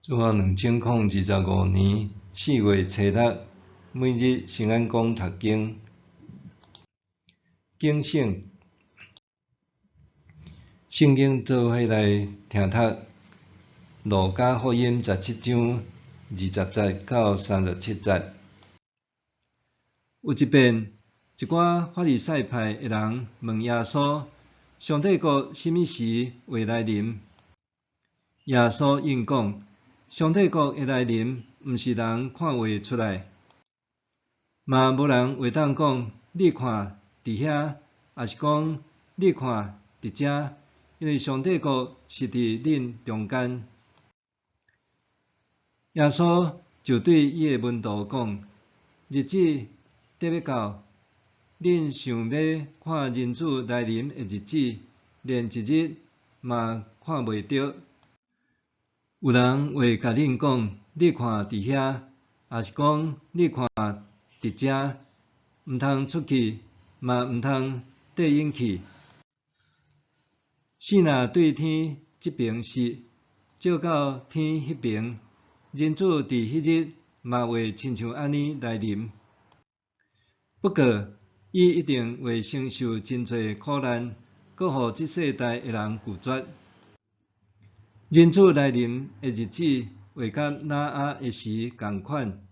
主後2025年4月初六，每日新安講讀經。警醒，聖經做伙來聽讀，路加福音17章20節到37節。有一遍，一寡法利賽派的人問耶穌：上帝國啥物時會來臨？耶穌應講：上帝國的來臨，毋是人看會出來，嘛無人會當講：你看，佇遐，抑是講：你看，佇遮，因為上帝國是佇恁中間。耶穌就對伊的門徒講：日子得欲到，恁想欲看人子來臨的日子，連一日嘛看袂著。有人會共恁講：你看佇遐，抑是講：你看佇遮，毋通出去，嘛毋通綴𪜶去。星若對天這爿爍，照到天彼爿，人子佇彼日嘛會親像按呢來臨。不過，伊一定會承受真濟苦難，閣予這世代的人拒絕。人子來臨的日子，會佮挪亞的時仝款。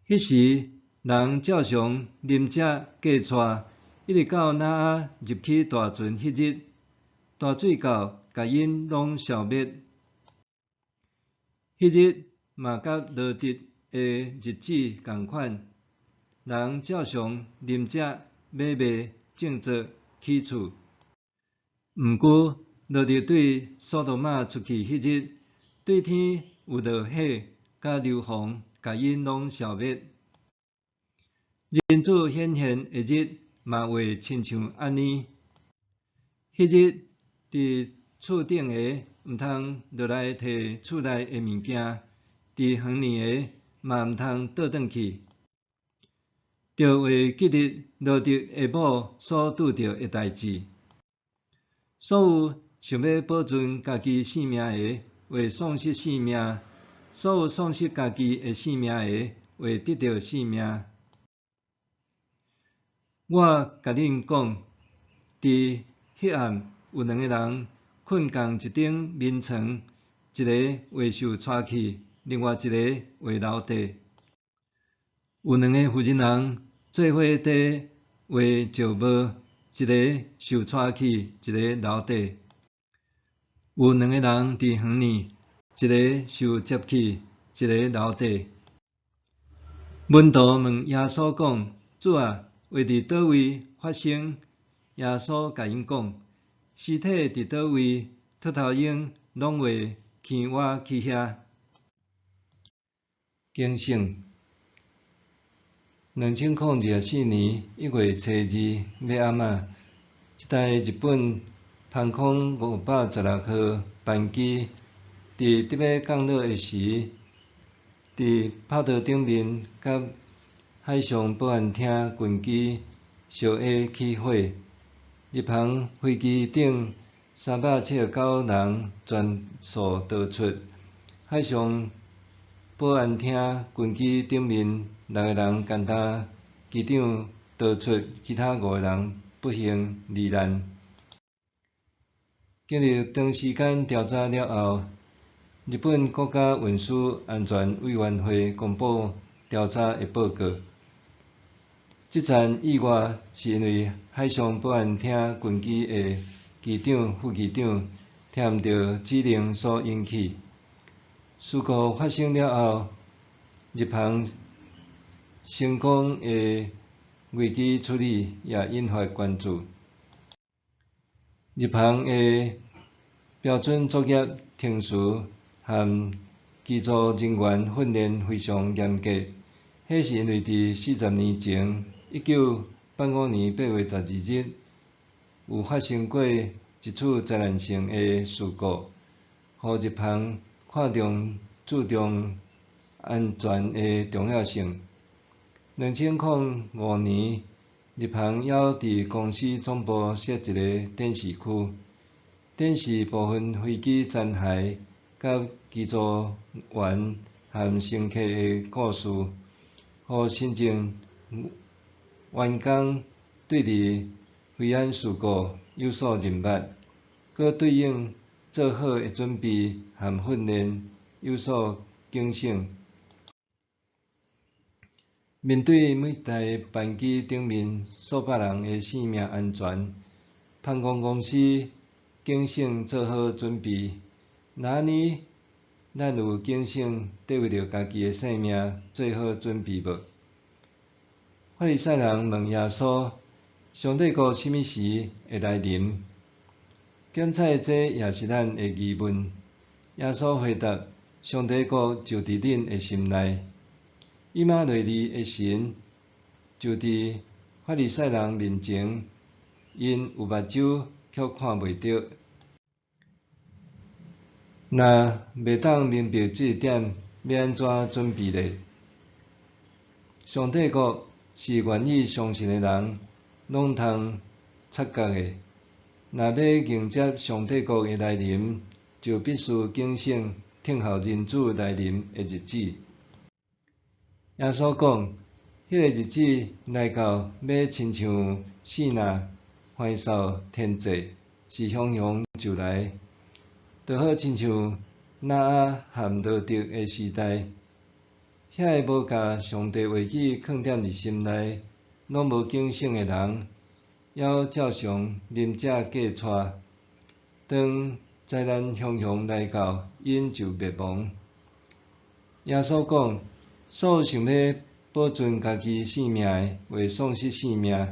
彼時，人照常啉食嫁娶，一直到挪亞入去大船彼日，大水到，共𪜶攏消滅。彼日嘛佮羅得的日子仝款，人照常啉食、買賣、種植、起厝。毋過，羅得對所多瑪出去彼日，對天有落火佮硫磺，共𪜶攏消滅。人子顯現的日嘛會親像按呢。彼日，佇厝頂的毋通落來提厝內的物件，佇園裡的嘛毋通倒轉去。著會記得羅得的某所拄著的代誌。所有想欲保存家己性命的，會喪失性命；所有喪失家己的性命的，會得著性命。我共恁講，佇彼暗有兩个人睏仝一頂眠床，一个會受帶去，另外一个會留低。有兩个婦人翁做伙佇畫石磨，一个受帶去，一个留低。有兩个人佇園裡，一个受接去，一个留低。門徒問耶穌講：主啊，會佇佗位發生？耶穌共𪜶講：屍體佇佗位，禿頭鷹攏會徛倚去遐。警醒！2024年1月初二欲暗仔，一台日本航空516號班機，佇得欲降落的時，佇跑道頂面佮海上保安廳軍機相挨起火，日航飛機頂379人全數逃出，海上保安廳軍機頂面六个人干焦機長逃出，其他五个人不幸罹難。經歷長時間調查了後，日本國家運輸安全委員會公布調查的報告。這場意外是因為海上保安廳軍機的機長、副機長聽毋著指令所引起。事故發生了後，日航成功的危機處理也引發關注。日航的標準作業程序和機組人員訓練非常嚴格，彼是因為佇40年前，1985年8月12日，有發生過一次災難性的事故，予日航看重注重安全的重要性。2005年，日航猶佇公司總部設一个展示區，展示部分飛機殘骸佮佮機組員和乘客的故事，予新進員工對佇飛安事故有所認捌，閣對應做好的準備和訓練有所警醒。面對每台班機頂面數百人的性命安全，航空公司警醒做好準備。若按呢，咱有警醒，綴為著家己的性命做好準備無？法利賽人問耶穌：上帝國啥物時會來臨？檢採這也是咱的疑問。耶穌回答：上帝國就佇恁的心內。以馬內利的神就佇法利賽人面前，𪜶有目睭卻看袂著。若袂當明白這一點，欲按怎準備咧？上帝國是願意相信的人攏通察覺的。若欲迎接上帝國的來臨，就必須警醒，等候人子來臨的日子。耶穌講，彼个日子來到，欲親像爍爁橫掃天際，是雄雄就來，就好親像挪亞和羅得的時代，遐个無共上帝話語囥踮佇心內，攏無警醒的人，猶照常啉食嫁娶。當災難雄雄來到，𪜶就滅亡。耶穌講，所有想欲保存家己性命的，會喪失性命；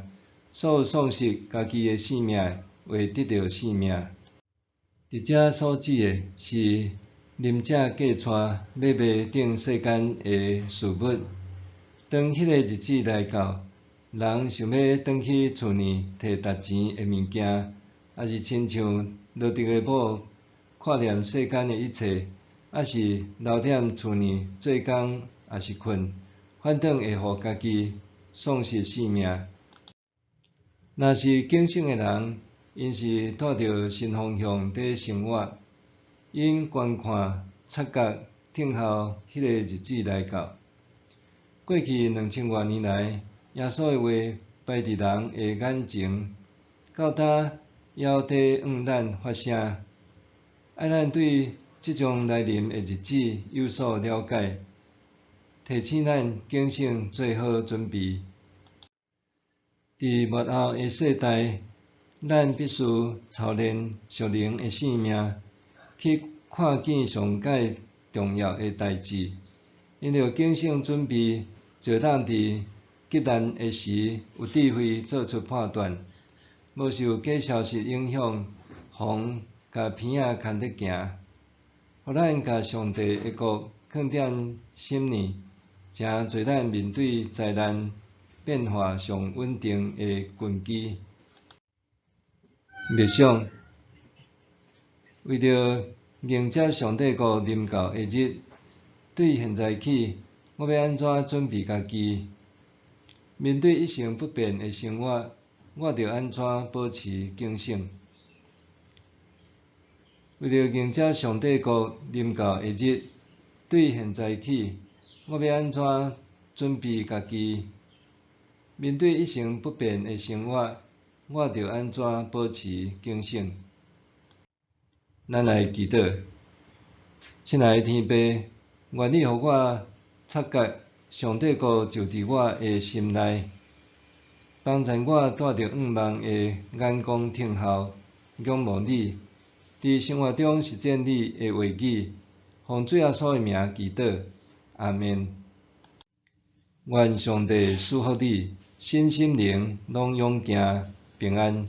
所有喪失家己的性命的，會得著性命。佇遮所指的是啉食嫁娶、買賣等世間的事物。當彼个日子來到，人想欲轉去厝內提值錢的物件，抑是親像羅得的某看念世間的一切，抑是留踮厝內做工，抑是睏，反轉會予家己喪失性命。若是警醒的人，𪜶是帶著新方向佇生活，𪜶觀看、察覺、等候彼个日子來到。過去2000外年來，耶穌的話擺佇人的眼前，到今猶佇向咱發聲，愛咱對這將來臨的日子有所了解，提醒咱警醒做好準備。佇末後的世代，咱必須操練屬靈的性命，去看見上蓋重要的代誌。因著警醒準備，就會當佇急難的時有智慧做出判斷，無受假消息影響，風共鼻仔牽著行。予咱共上帝的國囥踮心內，誠濟咱面對災難變化上穩定的根基。默想，為著迎接上帝國臨到的日，對現在起，我欲按怎準備家己？面對一成不變的生活，我著按怎保持警醒？為著迎接上帝國臨到的日，對現在起，我欲按怎準備家己？面對一成不變的生活，我著按怎保持警醒？咱來祈禱，親愛的天父，願你予我察覺上帝國就佇我的心內，幫助我帶著向望的眼光等候、仰望你，佇生活中實踐你的話語，奉主耶穌的名祈禱，阿們。願上帝賜福你，身心靈攏勇健平安。